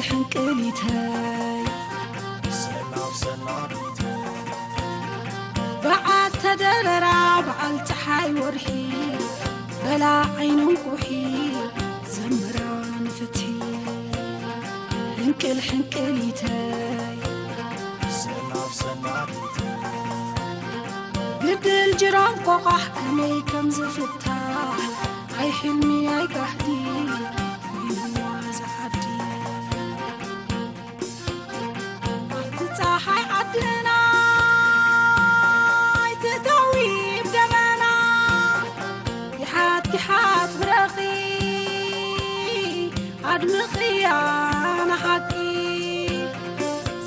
ሕንቅሊተይ ሰናብ ሰናቢተይ በዓል ተደረራ በዓል ፀሓይ ወርሒ በላ ዓይኖም ኩሒ ዘምራ ንፍትሒ ሕንቅል ሕንቅሊተይ ሰናብ ሰናቢተይ ግድል ጅራም ቆቓሕ ከመይ ከም ዝፍታሕ ኣይ ሕልሚ ኣይ ጋህዲ ኮይንዋ ዝዓዲ ኣብቲ ፀሓይ ዓድና ኣይትእተዊ ብደመና ይሓት ይሓት ብረኺ ኣድምቕያ ንሓቂ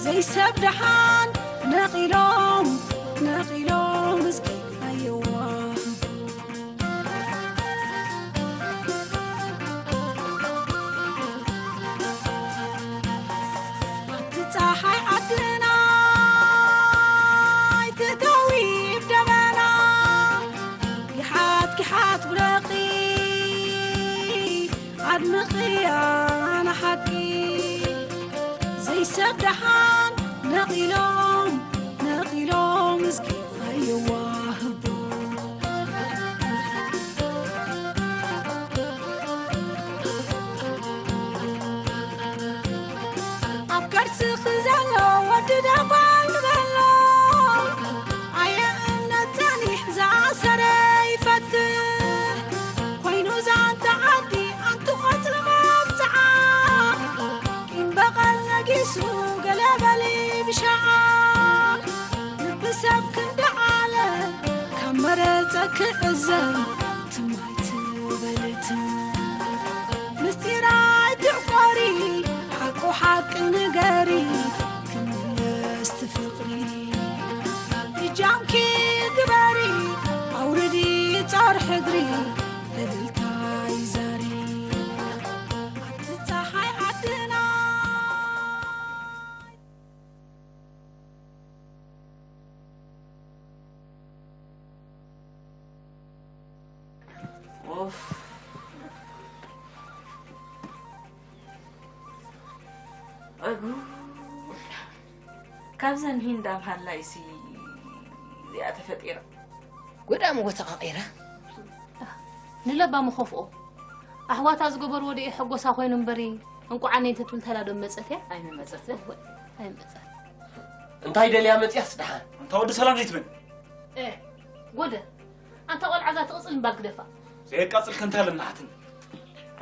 ዘይሰብ ደሓን ነቒሎም ነቒሎም እስኪ ኣየዋህቡ ኣብቲ ፀሓይ ዓድና ኣይትእተዊ ብደመና ይሓት ይሓት ብረኺ ኣድምቕያ ንሓቂ ዘይሰብ ደሓን ነቒሎም ነቒሎም እስኪ ኣይዋህቡ ኣብ ከርስኺ ዘሎ ወዲ ደጓል ንበሎ ኣየ እምነት ጸኒሕ ዝኣሰረ ይፈትሕ ኮይኑ ዛንታ ዓዲ ኣንቲ ቆጽሊ መብጽዓ ቂም በቐል ነጊሱ ገለ በሊ ብሻዓ ልቢ ሰብ ክንዲ ዓለ ካብ መረጸ ክዕዘብ ትማይ ትበልት ምስጢር ኣይትዕቆሪ ሓቁ ሓቂ ንገሪ ክምለስ ትፍቕሪ እጃምኪ ግበሪ ኣውርዲ ጻር ሕድሪ እልልታይ ዛሪ ኣብቲ ፀሓይ ዓድና ኡፍ። ኣጉ። ካብዘን ሂንዳ ምሃላይሲ እዚኣ ተፈጢራ። ጎዳም ጎ ተቐቒራ። ንለባሙ ኸፍኦ ኣሕዋታ ዝገበርዎ ደኣ የሐጎሳ ኮይኑ እምበሪ እንቋዕ ኣነይ እንተትብል ተላ ዶ መጸት እያ? ኣይምመጸትን። እወ፣ ኣይመጸት። እንታይ ደልያ መጽያስ ደሓን? ኣንታ ወዲ ሰላም ዘይትበል። ኤ ጎደ ኣንታ ቆልዓ እዛ ትቕጽል እምባል ግደፋ። ዘየቃጽል ከንታ ለናሓትን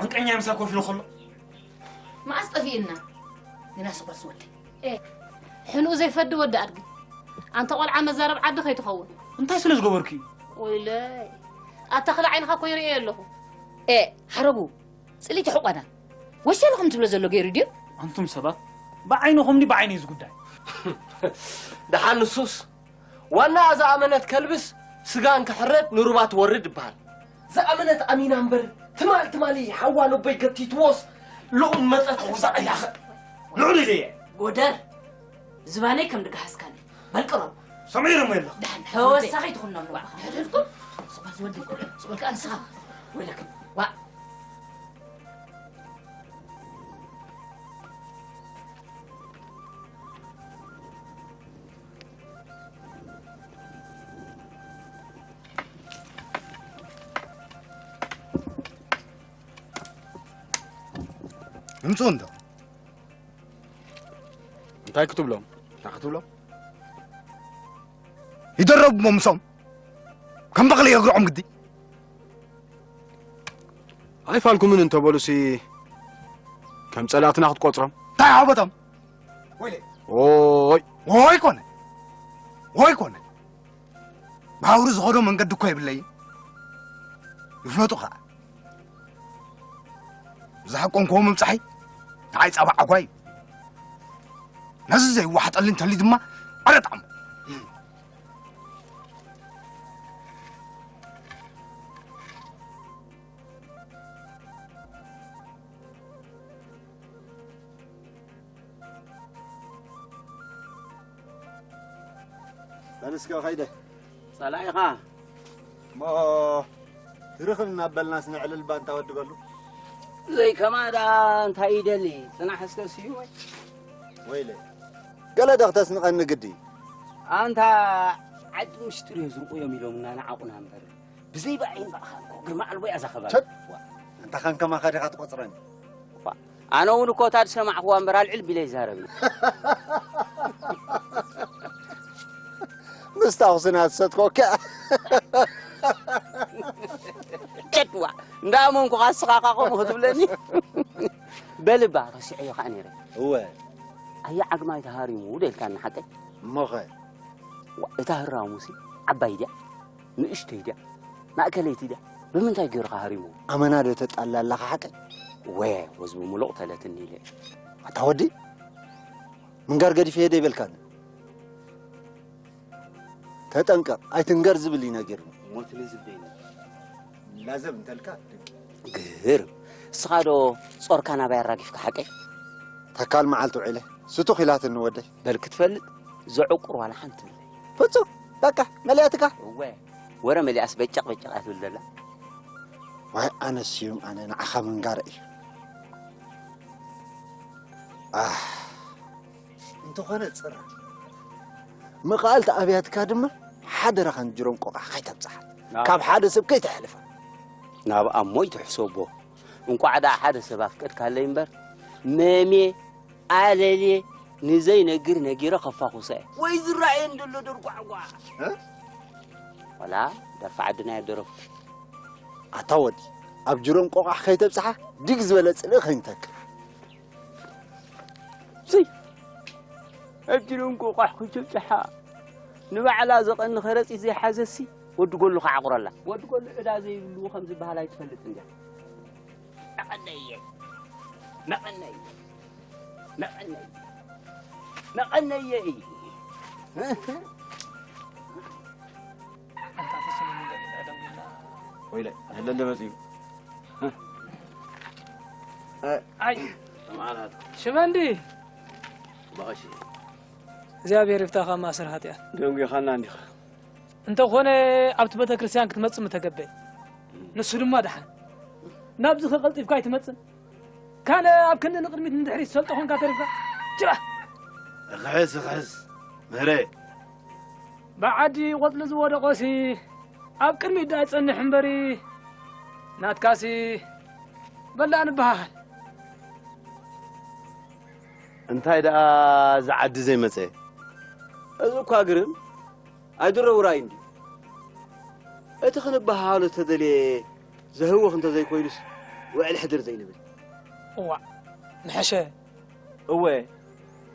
ዕንቀኛ ምሳ ኮፍ ኢሉ ከሎ መዓስ ጠፊእና ግና ስቆልስ ወደይ። ኤ ሕንኡ ዘይፈዲ ወዲ ኣድጊ ኣንታ ቆልዓ መዛረብ ዓዲ ከይትኸውን። እንታይ ስለ ዝገበርኩ እዩ? ወይለይ ኣታ ክላ ዓይንኻ እኮ ይርእዮ ኣለኹ። ኤ ሓረጉ ጽሊቲ ሕቆና ወሸሉ ከም ትብሎ ዘሎ ገይሩ ድዩ? ኣንቱም ሰባት ብዓይንኹም ድዩ ብዓይነይ ዝጉዳይ? ደሓን ንሱስ ዋናኣ ዝኣመነት ከልብስ ስጋ እንክሕረድ ንሩባ ትወርድ ይበሃል። ዝኣመነት ኣሚና እምበር ትማል ትማሊ ሓዋ ነቦይ ገቲትዎስ ልኡም መጸት። ኣውዛዕ እያኸ ልዑል ኢለየ። ጎደር ዝባነይ ከም ድጋሃስካኒ በል ቅረቡ። ሰሚዕና እሞ የለኹ። ተወሳኺ ትኹን ነብሎ። ወይለክ ዋ ምምፅኡ እንዶ እንታይ ክትብሎም እንታይ ክትብሎም ይደረቡ ሞምሶም ከም በቕሊ የግርዖም ግዲ ኣይፋልኩምን እንተበሉሲ ከም ጸላእትና ክትቆጽሮም እንታይ ዓበቶም ኦይ ኦይ ኮነ ኦይ ኮነ ብሃውሪ ዝኸዶ መንገዲ እኮ የብለይን ይፍለጡ ኸዓ ብዝሓቆንክዎ ምብጻሐይ ንዓይ ጻባ ዓጓ እዩ ነዚ ዘይዋሓጠሊ እንተሊ ድማ ኣረጣዕሞ ኣንስከ ኸይደ ጸላኢኻ እሞ ትርኽብ እናበልናስ ነዕልል ባንታ ወዲ በሉ ዘይከማ ደኣ እንታይ ይደሊ? ጽናሕ እስከ ስዩመይ። ወይለ፣ ገለ ዶ ክተስንቐኒ ግዲ? ኣንታ ዓዲ ምሽጥር እዮ ዝርቁዮም ኢሎምና ንዓቑና እምበር፣ ብዘይ ብኣይን ብኣኻን እኮ ግርማ ኣልቦ እያ እዛ ከባቢ። ቸድ! ዋ፣ ኣንታ ኸም ከማኻ ዲኻ ትቖጽረኒ? ዋ፣ ኣነ እውን እኮ እታ ዝሰማዕኽዋ እምበር ኣልዕል ቢለ ይዛረብ እየ። ምስ ታኹስና ትሰትኮ እካ። ጨድዋ፣ እንዳኣመንኩኻ እስኻ ኻኾ ክትብለኒ? በልባ፣ ረሲዐዮ ኸዓ ነይረ። እወ። ኣየ ዓግማይ ተሃሪሙ ደልካኒ ሓቀይ? እሞኸ? ዋ፣ እታ ህራሙሲ ዓባይ ድያ? ንእሽተይ ድያ? ማእከለይቲ ድያ? ብምንታይ ገይሩኻ ሃሪሙ? ኣመና ዶ ተጣላ ኣለኻ ሓቀይ? ወ፣ ወዝቢ ሙሉቕ ተለትኒ ኢለ። ኣታ ወዲ፣ ምንጋር ገዲፈ ዶ ይበልካኒ? ተጠንቀቕ፣ ኣይትንገር ዝብል እዩ ነጊርኒ። ሞት ንዝብደይኒ ላዘብ እንተልካ ድንቂ። ግርም። እስኻ ዶ ጾርካ ናባይ ኣራጊፍካ ሓቀይ? ተካል መዓልቲ ውዒለ ስቱኽ ኢላትኒ ወደይ። በል ክትፈልጥ ዘዕቁር ዋላ ሓንቲ የብለይ። ፍጹም በቃ መሊኣትካ። እወ፣ ወረ መሊኣስ በጨቕ በጨቕ እያ ትብል ዘላ። ዋይ ኣነ ስዩም ኣነ ንዓኻ ምንጋር እዩ። ኣህ እንተኾነ ጽራ መቓልቲ ኣብያትካ ድማ ሓደራኻ ንጅሮም ቆቓሕ ከይተብጽሓ ናብ ካብ ሓደ ሰብ ከይተሕልፋ ናብ ኣሞይ ትሕሰቦ። እንቋዕ ደኣ ሓደ ሰብ ኣፍቀድካለይ እምበር፣ መሜ ኣለልየ ንዘይነግር ነጊረ ከፋኹሰ እየ። ወይ ዝረኣየን ዘሎ ደርጓዕጓዕ። እ? ወላ ደርፊ ዓድና እየ ደረፍኩ። ኣታ ወዲ፣ ኣብ ጅሮም ቆቓሕ ከይተብጽሓ ዲግ ዝበለ ጽልኢ ከይንተክእ። ስይ! ኣብ ጅሮም ቆቓሕ ከይተብጽሓ ንባዕላ ዘቐኒ ከረጺት ዘይሓዘሲ ወዲ ጎሉ ከዓቑረላ። ወዲ ጎሉ ዕዳ ዘይብሉ ከም ዝበሃል ኣይትፈልጥን ዲኻ? መቐነየ መቐነየ መቐነየ መቐነየ እዩ። ወይለ፣ ህለለ መጽዩ። ኣይ፣ ሽመንዲ። በቐሺ። እግዚኣብሔር ይፍታኻ ማእሰር ሓጢኣት። ደንጒኻና እንዲኻ። እንተኾነ ኣብቲ ቤተ ክርስቲያን ክትመጽእ ምተገበ። ንሱ ድማ ደሓን። ናብዚ ከቀልጢፍካ ኣይትመጽን። ካነ ኣብ ክንዲ ንቕድሚት ንድሕሪት ሰልጦ ኾንካ ተሪፍካ። ጅራ! እኽሕስ፣ እኽሕስ፣ ምህረ። ብዓዲ ቆጽሊ ዝወደቆሲ ኣብ ቅድሚት ደኣ ይጸንሕ እምበሪ። ናትካሲ በላ ንበሃሃል። እንታይ ደኣ እዚ ዓዲ ዘይመጸ? እዚ እኳ ግርም ኣይድሮ ውራይ እንድዩ። እቲ ክንበሃሃሎ ዝተደልየ ዘህውኽ እንተዘይኮይኑስ ውዕል ሕድር ዘይንብል። እዋእ፣ ምሐሸ። እወ፣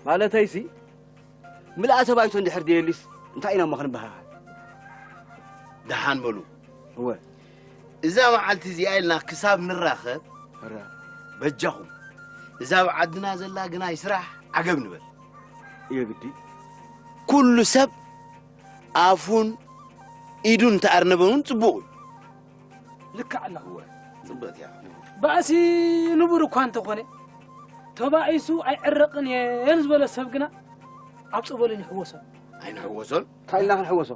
ማለተይሲ፣ ምልኣተ ባይቶ እንድሕር ደየልዩስ እንታይ ኢና እሞ ክንበሃሃል? ደሓን በሉ። እወ። እዛ መዓልቲ እዚኣ ኢልና ክሳብ ንራኸብ፣ እረ። በጃኹም፣ እዛ ኣብ ዓድና ዘላ ግናይ ስራሕ ዓገብ ንበል። የግዲ። ኩሉ ሰብ ኣፉን ኢዱን እንተኣርነበ እውን ጽቡቕ እዩ። ልክዕ ኣለኻ። እወ፣ ጽብቕቲ እያ። ባእሲ ንቡር እኳ እንተኾነ፣ ተባኢሱ ኣይዕረቕን እየ ንዝበለ ሰብ ግና ኣብ ጸበሉ ንሕወሶ። ኣይንሕወሶን። እንታይ ኢልና ክንሕወሶ?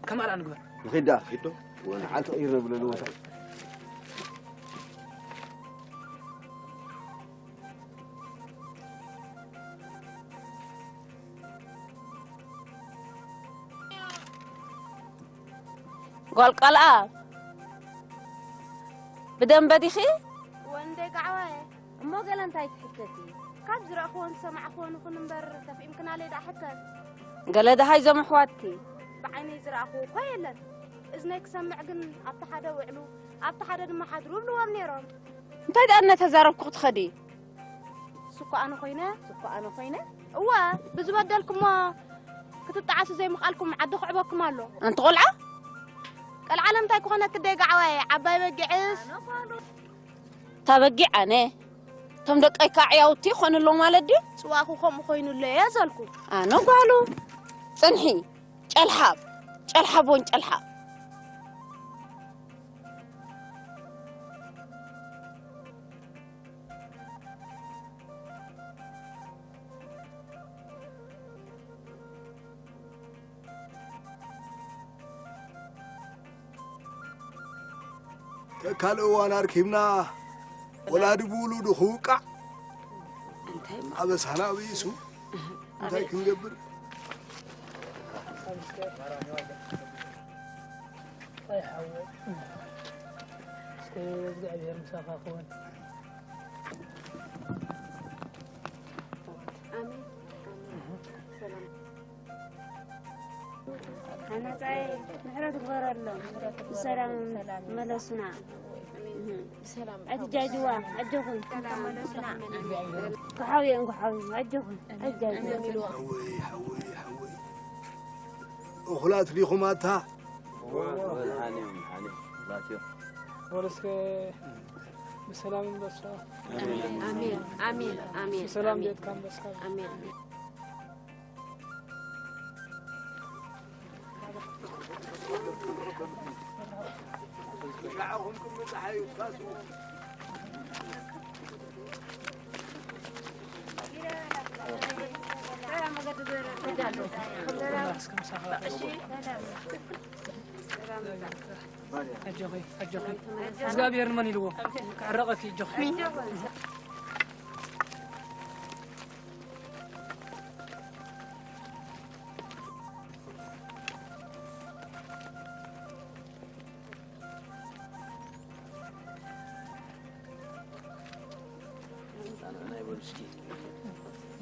ከማልኣ ንግበር። ንኺድ ደኣ። ኺድ ዶ? ወንሓንቲ ቀይር ነብለሉ ቦታ። ጓል ቃልኣ ብደንበ ዲኺ? ወንደ ጋዕዋየ። እሞ ገለ እንታይ ትሕተቲ? ካብ ዝረእኽዎን ዝሰማዕኽዎን ይኹን እምበር ተፍኢምክናለይ ደኣ ሕተት። ገለ ደሃይ ዞም ኣሕዋትኪ? ብዓይነይ ዝረኣኽዎ እኮ የለን። እዝነይ ክሰምዕ ግን ኣብቲ ሓደ ውዕሉ ኣብቲ ሓደ ድማ ሓድሩ ይብልዎም ነይሮም። እንታይ ደኣ እናተዛረብኩ ክትኸዲ? ስኳ ኣነ ኮይነ፣ ስኳ ኣነ ኮይነ። እወ፣ ብዝበደልኩሞ ክትጠዓሱ ዘይምኽኣልኩም ዓዲ ክዕበኩም ኣሎ። ኣንቲ ቆልዓ? ቀልዓለም እንታይ ክኾነኪ ደይ ጋዕዋየ፣ ዓባይ በጊዕስ? እታ በጊዕ ኣነ፣ እቶም ደቀይ ከዓ ዕያውቲ ይኾኑ ኣለዉ ማለት ድዩ? ጽዋእኹ ከምኡ ኮይኑ ኣሎ እየ ዘልኩ። ኣነ ጓሉ፣ ጽንሒ፣ ጨልሓብ፣ ጨልሓብ ወን ጨልሓብ። ካልእ እዋን ኣርኪብና ወላዲ ብውሉዱ ክውቃዕ እንታይ ማ- ኣበሳና ኣበይሱ እንታይ ኣቤት። ክንገብር? ኣይ ሓወይ፣ እስከ እግዚኣብሔር ምሳኻ ክውን። ኣሜን። ኣሜን። ሰላም። ሃናጻይ ምሕረት ግበረሎም። ብሰላም መለሱና። ብሰላም። ኣይትጃጅዋ፣ ኣጆኹም። መለሱና። ክሓውየ እንኳ ሓውዩ፣ ኣጆኹም። ኣይትጃጅዋ። ሓወይ፣ ሓወይ፣ ሓወይ። እኹላት ዲኹም ኣታ? ወልስከ ብሰላም ይንበስካ። ኣሜን፣ ኣሜን፣ ኣሜን፣ ብሰላም ኣሜን። ቤትካ ንበስካ። ኣሜን። ኣጆኺ፣ ኣጆኺ። እግዚኣብሔር ንመን ኢልዎ? ክዕረቐኪ፣ ኣጆኺ።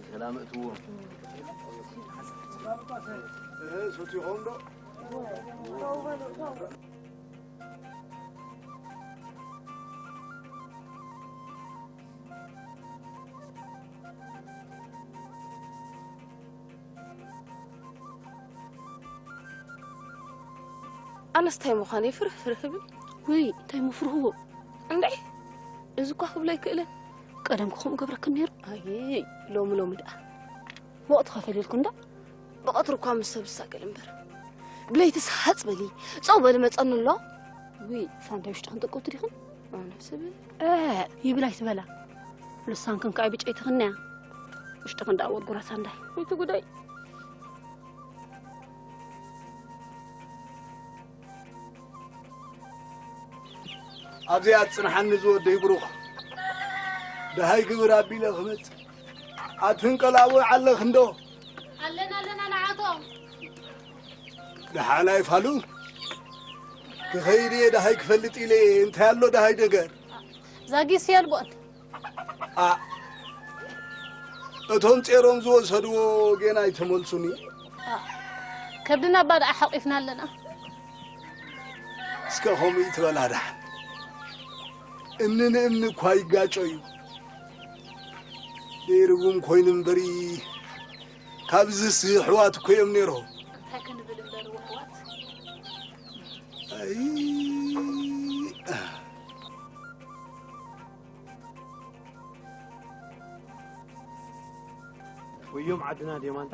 ሰላም እትዎ። እህ፣ ሱት ይኸውን ዶ? ኣነስ እንታይ ምዃነይ ፍርህ ፍርህ እብል። ውይ፣ እንታይ ምፍርህዎ? እንድዒ፣ እዚ እኳ ክብሎ ኣይክእልን። ቀደም ክኸምኡ ገብረክን ነይሩ። ኣየይ፣ ሎሚ ሎሚ ደኣ። ወቕቲ ከፈልየልኩ እንዳ። ብቐትሪ እኳ ምስ ሰብ ዝሳገል እምበር። ብለይትስ ሃጽ በሊ፣ ጸው በሊ መጸኒ ኣሎ። ውይ፣ ሳንዳይ ውሽጥኽን ጥቅውቲ ዲኽን? ኣነ ስብል። እ፣ ይብል ኣይትበላ። ልሳንክን ከኣ ብጨይትኽን እያ። ውሽጥኽን ደኣ ወጉራ ሳንዳይ። ውይቲ ጉዳይ። ኣብዚኣ ጽንሓኒ ዝወደይ ብሩኽ። ደሃይ ግብር ኣቢለ ክመጽእ። ኣትንቀላውዕ ኣለኽ እንዶ? ኣለና ኣለና ንዓቶም። ደሓን ኣይፋሉ? ክኸይድ እየ ደሃይ ክፈልጥ ኢለ እየ። እንታይ ኣሎ ደሃይ ነገር? ዛጊስ የልቦን። ኣ፣ እቶም ጼሮም ዝወሰድዎ ጌና ኣይተመልሱኒ። ኣ፣ ከብድና እባ ደኣ ሓቂፍና ኣለና። እስከ ከምኡ ይትበላ ደሓን። እምኒ ንእምኒ እኳ ይጋጮ እዩ። ዘይርጉም ኮይኑ እምበሪ፣ ካብዝስ ኣሕዋት እኮ እዮም ነይሮም። እንታይ ክንብል እምበር ኣሕዋት? ኣይ። ወዮም ዓድና ድዮም ኣንታ?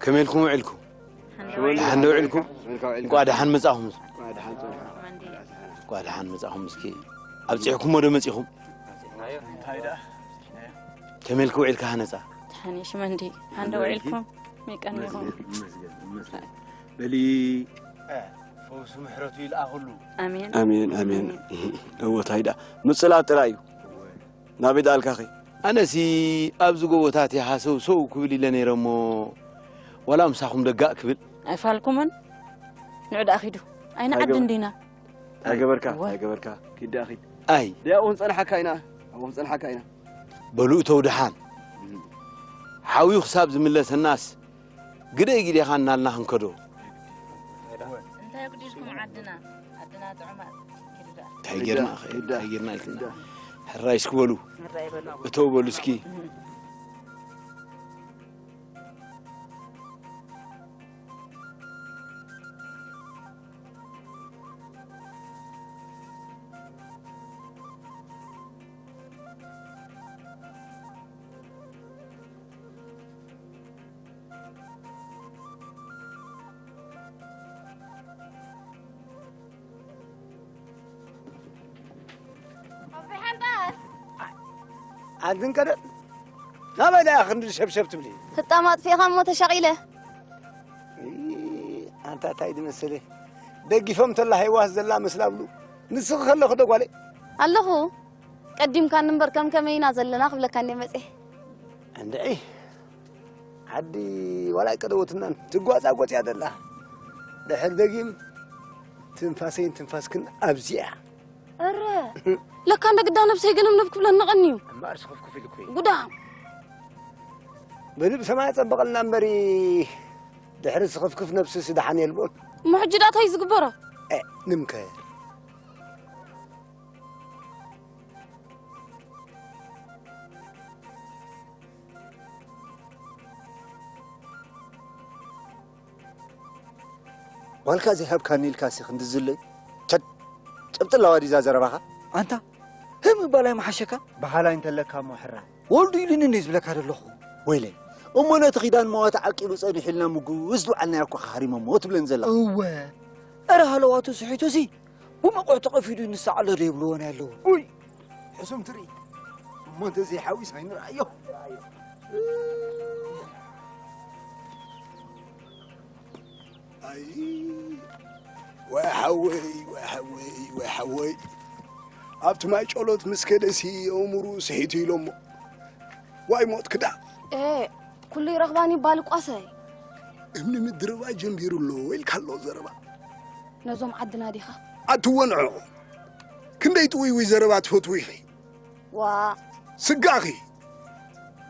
ከመይ ኢልኩም ውዒልኩም? ደሓን ዶ ውዒልኩም? እንቋዕ ደሓን መጻኹም። እንቋዕ ደሓን መጻኹም። እስኪ ኣብጺሕኩሞ ዶ መጺኹም? ከመይ ኢልኪ ውዒልካ ሃነጻ? ደሓን እየ ሽመንዲ። ደሓን ዶ ውዒልኩም? መይቀኒኹም? በሊ ፈውሲ ምሕረቱ ይልኣኽሉ። ኣሜን። ኣሜን፣ ኣሜን። ኣሜን። እዎ፣ ታይ ደኣ ምጽላት ጥራይ እዩ። ናበይ ደኣ ኣልካኺ? ኣነሲ ኣብዚ ጎቦታት ይሃሰው ሰው ክብል ኢለ ነይረ እሞ፣ ዋላ ምሳኹም ደጋእ ክብል። ኣይፋልኩምን? ንዑ ደኣ ኪዱ። ኣይንዓዲ ኣይገባ- እንዲና። እንታይ ገበርካ? እወ። እንታይ ገበርካ? ኪድ ደኣ ኪድ። ኣይ። ደኣ ኣብኡ ክንጸንሓካ ኢና። ኣብኡ ክንጸንሓካ ኢና። በሉ እተው ደሓን። ሓውዩ ክሳብ ዝምለሰናስ ግደይ ግዴኻ እናልና ክንከዶ። እንታይ ኣጉዲልኩም ዓድና? ዓድና ጥዑማት። ኪዱ ደኣ። እንታይ ጌርና ኸ? እንታይ ጌርና ኢልክና? ሕራይ እስኪ በሉ። ሕራይ በሉ። እተው በሉ እስኪ። ኣንትን ቀደም ናበይ ደኣ ክንዲ ሸብሸብ ትብሊ? ህጣም ኣጥፊእኻ እሞ ተሻቒለ። እይ፣ ኣንታ እንታይ ዝመስል ደጊፎም ተላ ሃይዋስ ዘላ መስላ ብሉ። ንስኺ ከለኺ ዶ ጓለይ? ኣለኹ። ቀዲምካኒ እምበር ከም ከመይ ኢና ዘለና ክብለካ እንድየ መጽየ። እንድዒ፣ ዓዲ ዋላ ኣይቀደወትናን ትጓጻጎጽ እያ ዘላ። ድሕር ደጊም ትንፋሰይን ትንፋስክን ኣብዚኣ። እረ፣ ለካ እንደ ግዳ ነብሰይ ገነብነብ ክብለኒ ቀንዩ። እምበኣር ስኽፍክፍ ኢልኩ እዩ። ጉዳም። በሊ ብሰማይ ጸበቐልና እምበሪ፣ ድሕሪ ስኽፍክፍ ነብስስ ደሓን የልቦን። እሞ ሕጂ ደኣ እንታይ እዩ ዝግበሮ? እ፣ ንምከር። ዋልካ ዘይሃብካኒ ኢልካሲ ክንዲ ዝለይ? ቸድ! ጭብጢ ኣለዋ ድዩ እዛ ዘረባኻ? ኣንታ ህም ምባል ኣይምሓሸካ? በሃላይ እንተለካ እሞ ሕራይ። ወልዱ ኢሉኒ እንድዩ ዝብለካ ዘለኹ። ወይለይ፣ እሞ ነቲ ኪዳን መዋቲ ዓቂቡ ጸኒሑ ኢልና ምጉስ ዝወዓልናዮ እኮ ሃሪሞሞ ትብለኒ ዘለኻ። እወ። እረ ሃለዋቱ ስሒቱሲ ብመቑሕ ተቐፊዱ ይንሳዕ ኣሎ ዶ ይብልዎ ናይ ኣለዉ። ኡይ! ሕሱም ትርኢ። እሞ እንተዘይሓዊስ ኣይንርኣዮ። ኣይ፣ ወይ ሓወይ፣ ወይ ሓወይ፣ ወይ ሓወይ። ኣብቲ ማይ ጨሎት ምስ ከደሲ ኣእምሩ ስሒቱ ኢሎሞ። ዋይ ሞት ክዳ። ኤ፣ ኩሉ ይረኽባን ይባል ቋሰይ። እምኒ ምድርባይ ጀሚሩ ኣሎ ኢልካ ኣሎ ዘረባ። ነዞም ዓድና ዲኻ? ኣትወንዖ። ክንደይ ጥውይውይ ዘረባ ትፈትዊ ኢኺ? ዋ። ስጋኺ።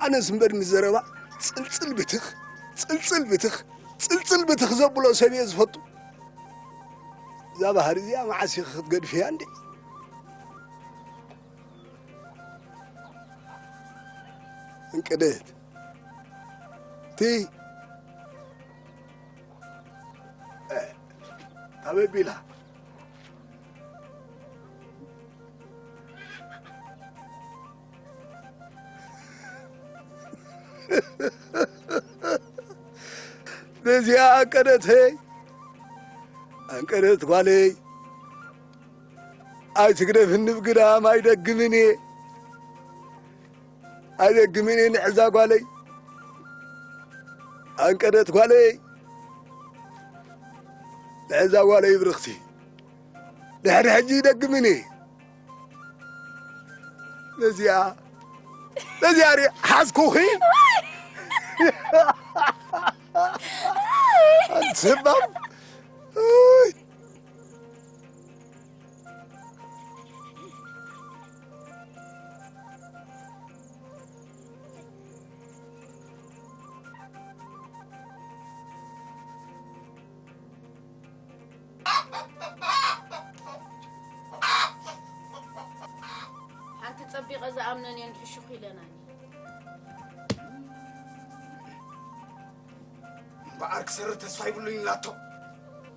ኣነስ እምበር ንዘረባ ጽልጽል ብትኽ፣ ጽልጽል ብትኽ፣ ጽልጽል ብትኽ ዘብሎ ሰብ እየ ዝፈቱ። እዛ ባህሪ እዚኣ መዓስ ኢኺ ክትገድፍያ እንዴ? እንቅደት። እቲ፣ እ፣ ኣበይ ቢላ? ነዚኣ ኣንቀደተይ፣ ኣንቀደት ጓለይ፣ ኣይትግደፍኒ ብግዳም ኣይደግምን እየ። ኣይደግምን እየ ንዕዛ ጓለይ። ኣንቀደት ጓለይ። ንዕዛ ጓለይ ብርኽቲ። ድሕሪ ሕጂ ይደግምን እየ። ነዚኣ፣ ነዚኣ ሪ-፣ ሓዝኩኺ። ኣንስባም። ሓንቲ ጸቢቐ ዝኣምነን እየን ሕሹኽ ኢለናኒ። እምበኣር ክሰርህ ተስፋ ይብሉን ኢላቶ።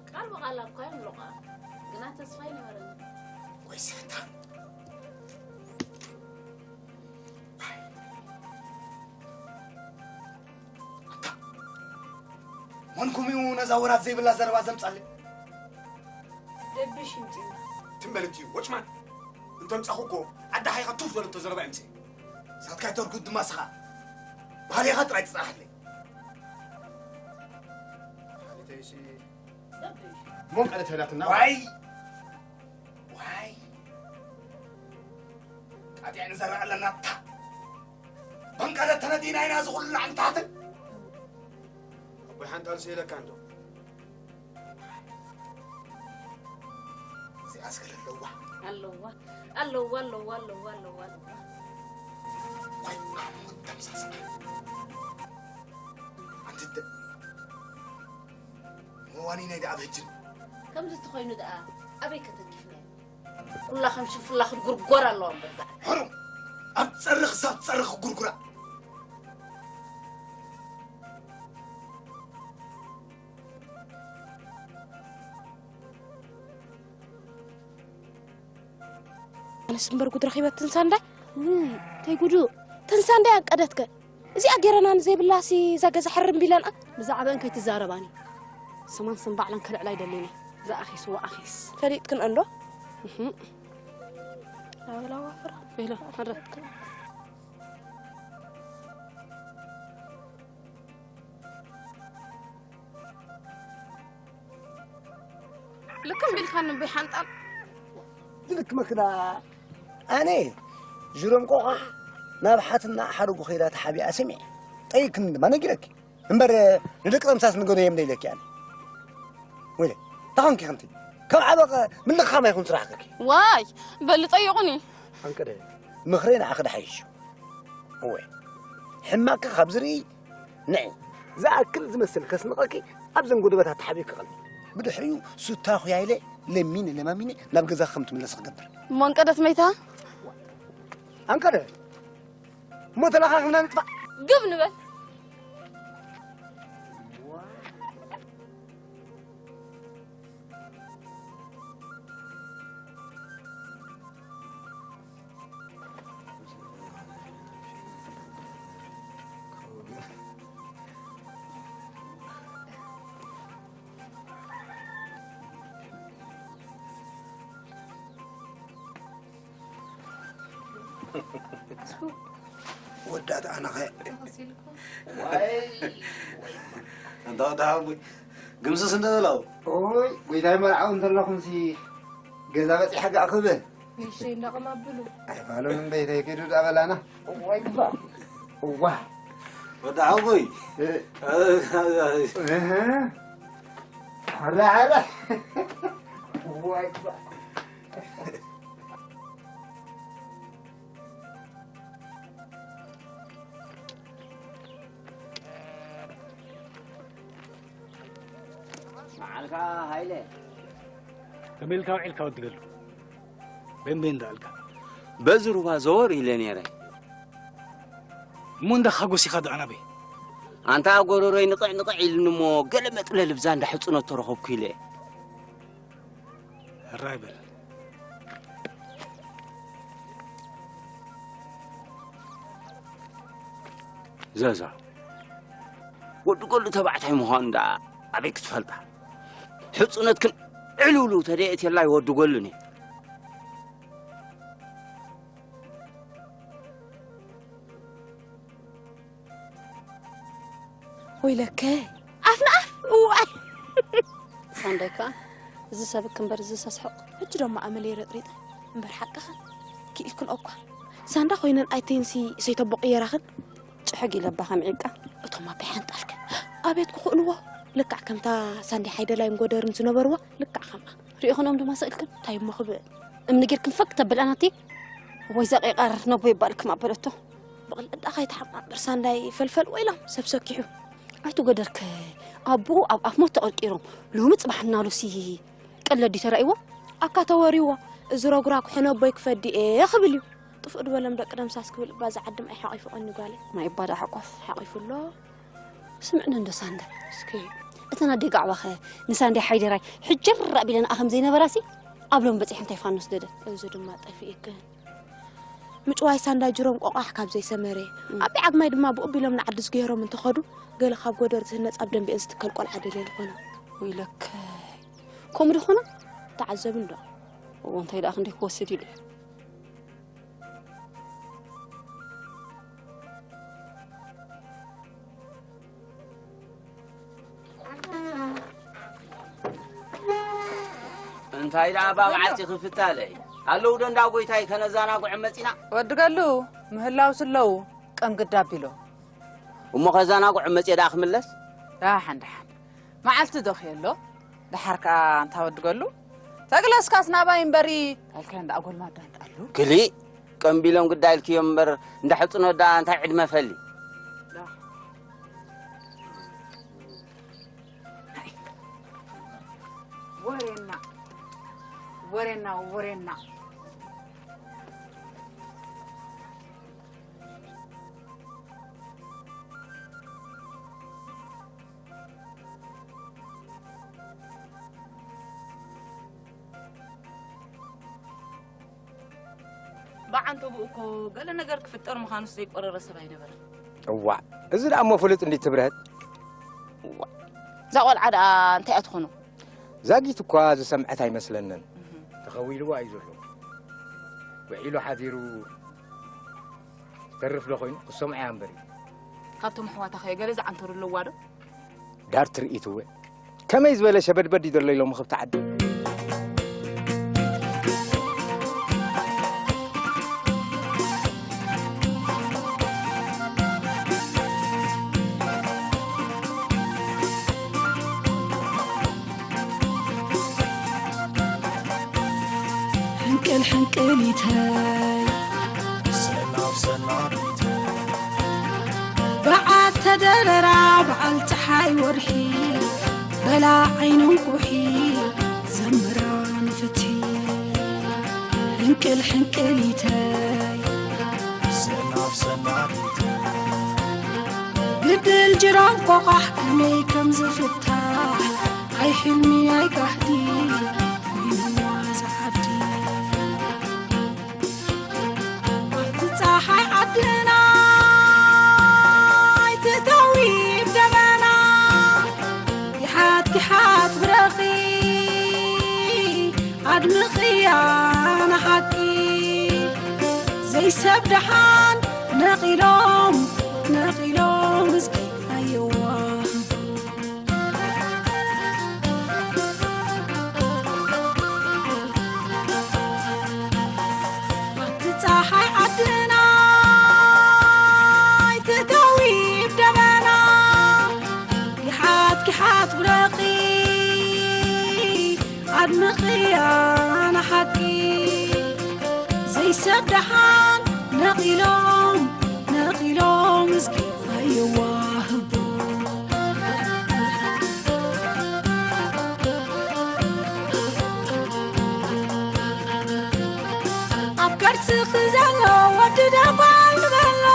ቃል ብቓል እኳ የምልቖ፣ ግና ተስፋ ኣይነበረኒ። ወይ ሰይጣን። ኣታ፣ መንኩም እዩ ነዛ ወራት ዘይብላ ዘረባ ዘምጻለይ? ደብሽ ይምጽእ። ትም በል እቲ ወጭማን። እንተምጻኹ እኮ ኣዳሓይኻ ቱፍ በለቶ ዘረባ ይምጽእ። ሳትካ ይተርጉት ድማ ስኻ። ባህሌኻ ጥራይ ትጽናሓለይ። ደብሽ። ሞን ቀለ ተላትና። ዋይ! ዋይ! ጣጢዕ ንዘርእ ኣለና እታ። መንቀለ ተነዲና ኢና ዝኹሉ ንታሕትን ኣቦይ ሓንጣል ስኢለካ እንዶ። እዚኣስ ገለ ኣለዋ። ኣለዋ። ኣለዋ ኣለዋ ኣለዋ ኣለዋ ኣለዋ። ዋይ ኣሞ ተምሳስና። ኣንቲ ደ- መዋኒነይ ደኣ ኣብ ህጅን። ከምዚ ተኾይኑ ደኣ ኣበይ ከተንኪፍናዮ? ኩላ ከም ሽንፍላ ክትጉርጎር ኣለዋ እምበር ደኣ። ሕሩም ኣብ ጸርኽ ሳብ ጸርኽ ጉርጉራ። ኣነስ እምበር ጉድ ረኺበ ትንሳንዳይ። እንታይ ጉዱ? ትንሳንዳይ ኣንቀደትከ? እዚኣ ገይረና ንዘይብላሲ እዛ ገዛ ሕርም ቢለንኣ። ብዛዕባን ከይትዛረባኒ። ስማን ስም ባዕለን ከልዕላ ኣይደለና። ዝኣኺስ ወኣኺስ። ፈሊጥክን እንዶ? እህ። ላወላዋ ፍራ። ኢሎ፣ ሕረ። ልክም ቢልካኒ እምበይ ሓንጣል። ዝልክ መክዳ ኣነ ጅሮም ቆቋ ናብ ሓትና ሓረጉ ኸይዳ ተሓቢኣ ሰሚዐ። ጠይቅኒ ድማ ነጊረኪ። እምበር ንደቂ ጠምሳስ ንገዶ የም ደይለኪ ኣነ። ወይለ፣ ታኾንኪ ከምቲ። ከም ዓበቐ ምልኻማ ይኹን ስራሕክኪ። ዋይ፣ በሊ ጠይቑኒ። ኣንቀደ፣ ምኽረይ ንዓኺ ድሓይሽ። እወ፣ ሕማቅኪ ካብ ዝርኢ ንዒ። ዝኣክል ዝመስል ከስንቐኪ ኣብ ዘን ጎደበታት ተሓቢእኪ ቀልቢ። ብድሕሪኡ ሱታ ኹያ ኢለ ለሚነ ለማሚነ ናብ ገዛ ከም ትምለስ ክገብር። እሞ ኣንቀደት መይታ? ኣንቀደ፣ እሞ ተለኻኺብና ንጥፋእ። ግብ ንበል። ወዳት ኣነኸ። ዋይ፣ ኣንታ ወዲ ሓወቦይ፣ ግምስስ እንደ በላው። ኦይ፣ ጎይታይ መርዓው እንተለኹምሲ ገዛ በጺሐ ጋእ ክብል። ንእሽተይ እንዳቕም ኣብሉ። ኣይፋሉን እምበይተይ ኪዱ ዳበላና። እዋይ፣ እዋ። ወዲ ሓወቦይ። እ። እ፣ እ፣ እ። እህ። ኧረ፣ ኧረ። እዋይ፣ እዋ። መዓልካ ሃይለ። ከመይ ኢልካ ውዒልካ ወዲ ገሉ? ቤንቤን ደኣልካ? በዚ ሩባ ዘወር ኢለ ነይረ። እሞ እንዳ ሓጎስ ኢኻ ደኣ ናበይ? ኣንታ ጎረሮይ ንቕዕ ንቕዕ ኢሉኒ እሞ ገለ መጥለሊ ብዛ እንዳ ሕጽኖት ተረኸብኩ ኢለ። ሕራይ በል። ዘዛ፣ ወዲ ጎሉ ተባዕታይ ምዃኑ ደኣ ኣበይ ክትፈልጣ? ሕጹነትክን ዕልውልው ተደየት የላይ ወዲ ጎሉኒ። ወይለከ፣ ኣፍ ንኣፍ፣ እዋይ። ሳንዳይ ከኣ፣ እዚ ሰብክ እምበር እዚ ሰስሕቕ። ሕጂ ደሞ ኣመለይ ረጥሪጠ፣ እምበር ሓቅኽን፣ ክኢልክን እኳ። ሳንዳ ኮይነን ኣይተይንሲ ሰይተቦ ቀየራኽን። ጭሕግ ኢለባ ከም ዒቃ። እቶም ኣቦይ ሓንጣልከ፣ ኣቤት ክኽእልዎ። ልክዕ ከምታ ሳንዳይ ሓይደላይን ጎደርን ዝነበርዋ፣ ልክዕ ከምኣ። ሪኢኽኖም ድማ ስእልክን፣ እንታይ እሞ ክብል። እምኒ ጌርክን ፈክ ተብልኣናቲ። ወይ ዘቂቐር ነቦ ይባልክም ኣበለቶ። ብቕልዕዳ ከይተሓቃቅር ሳንዳይ ፈልፈል ወይሎም ሰብ ሰኪሑ። ኣይትጎደርክ ኣቦኡ ኣብ ኣፍ ሞት ተቐርቂሮም። ሎሚ ጽባሕ እናሉሲ ቀለዲ ተራእይዎ። ኣካ ተወሪዎ። እዚ ረጉራጉ ሕነ ኣቦይ ክፈዲ እየ ክብል እዩ። ጥፍእ ድበሎም ደቂ ደምሳስ ክብል እባ እዚ ዓድም ኣይሓቂፉ ቀኒ ጓለይ። ናይ እባ ደኣ ሓቋፍ ሓቂፉ ኣሎ። ስምዕኒ እንዶ ሳንዳ። እስኪ። እተን ኣደይ ጋዕባኸ ንሳንዳይ ሓይደራይ ሕጅር ኣቢለንኣ ከም ዘይነበራሲ ኣብ ሎም በጺሐ እንታይ ፋኖስ ደደ። እዚ ድማ ጠፊእክን። ምጭዋይ ሳንዳይ ጅሮም ቆቋሕ ካብ ዘይሰመረ። እም። ኣቢ ዓግማይ ድማ ብኡ ቢሎም ንዓዲ ዝገይሮም እንተኸዱ ገለ ካብ ጎደር ዝህነጽ ኣብ ደንቢአን ዝትከል ቆልዓ ደልየ ዝኾነ። ወይለከ። ከምኡ ዶ ኾነ? ተዓዘብ እንዶ። እዎ እንታይ ደኣ ክንደይ ክወስድ ኢሉ። እንታይ ደኣ ባብ ዓጺ ክፍታለይ? ኣለዉ ዶ እንዳ ጎይታይ ከነዛናጉዐ መጺና? ወዲ ገሉ ምህላው ስለዉ። ቀም ግዳ ኣቢሎ። እሞ ከዘናግዖ መጽየ ደኣ ክምለስ? ደሓን ደሓን። መዓልቲ ዶ ክየሎ? ደሓር ከኣ እንታወድገሉ? ተግለስካስ ናባይ እምበሪ፣ ኣልካ እንዳ ኣጎልማዳ እንጣሉ። ክሊ ቀምቢሎም ግዳ ኢልክዮም እምበር፣ እንዳ ሕጽኖ ደኣ እንታይ ዕድመ ፈሊ? ወሬና፣ ወሬና፣ ወሬና። ብዓንተብኡ እኮ ገለ ነገር ክፍጠር ምዃኑስ ዘይቆረረ ሰብ ኣይነበረን። እዋእ፣ እዚ ደኣ እሞ ፍሉጥ እንዲ ትብርሀት። እዋእ፣ እዛ ቆልዓ ደኣ እንታይ እያ ትኾኖ? ዛጊት እኳ ዝሰምዐት ኣይመስለንን። እህ። ተኸዊልዋ እዩ ዘሎ። ውዒሉ ሓዲሩ ዝተርፍ ዶ ኮይኑ ክሰምዖ እያ እምበር እዩ። ካብቶም ኣሕዋታ ኸ ገለ ዝዓንተሩ ኣለዋ ዶ? ዳር ትርኢት እወ። ከመይ ዝበለ ሸበድበድ እዩ ዘሎ ኢሎም ኽብቲ ዓዲ። ሕንቅል ሕንቅሊተይ ሰናብ ሰናቢተይ በዓል ተደረራ በዓል ፀሓይ ወርሒ በላ ዓይንን ኩሒ ዘምራ ንፍትሒ ሕንቅል ሕንቅሊተይ ሰናብ ሰናቢተይ ግድል ጅራም ቆቓሕ ከመይ ከም ዝፍታሕ ኣይ ሕልሚ ኣይ ጋህዲ ኮይኑ ዋዛ ዓዲ። ኣብቲ ፀሓይ ዓድና ኣይትተዊ ደበና፣ ጊሓት ጊሓት ብረኺ ኣድምቕያ ንሓቂ። ዘይሰብ ደሓን ነቒሎም፣ ነቒሎም እስኪ ኣየዋህ። ኣብቲ ፀሓይ ዓድና ኣይትተዊ ደበና፣ ጊሓት ጊሓት ብረኺ ኣድምቕያ ንሓቂ። ዘይሰብ ደሓን ነቒሎም፣ ነቒሎም እስኪ ኣየዋህቡ። ኣብ ከርስኺ ዘሎ ወዲ ደጓል ንበሎ፣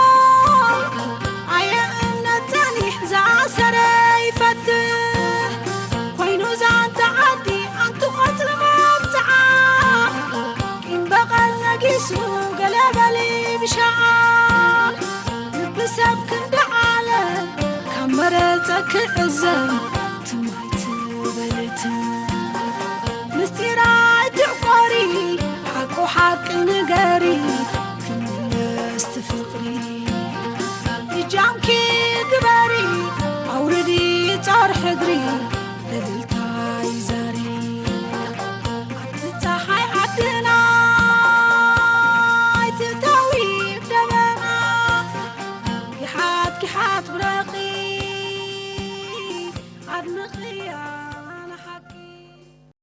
ኣየ እምነት ጸኒሕ ዝኣሰረ ይፈትሕ። ኮይኑ ዛንታ ዓዲ ኣንቲ ቆጽሊ መብጽዓ፣ ቂም በቐል ነጊሱ ገለ በሊ ብሻዓ። ልቢ ሰብ ክንዲ ዓለም ካብ መረጸ ክዕዘብ ትም ኣይትበልት። ምስጢር ኣይትዕቆሪ ሓቁ ሓቂ ንገሪ ክምለስ ትፍቕሪ። እጃምኪ ግበሪ ኣውርዲ ጾር ሕድሪ እልልታ ይዛሪ። ኣብቲ ጸሓይ ዓድና ኣይትተዊ ደበና። ጊሓት ጊሓት ብረኺ ኣድምቕያ።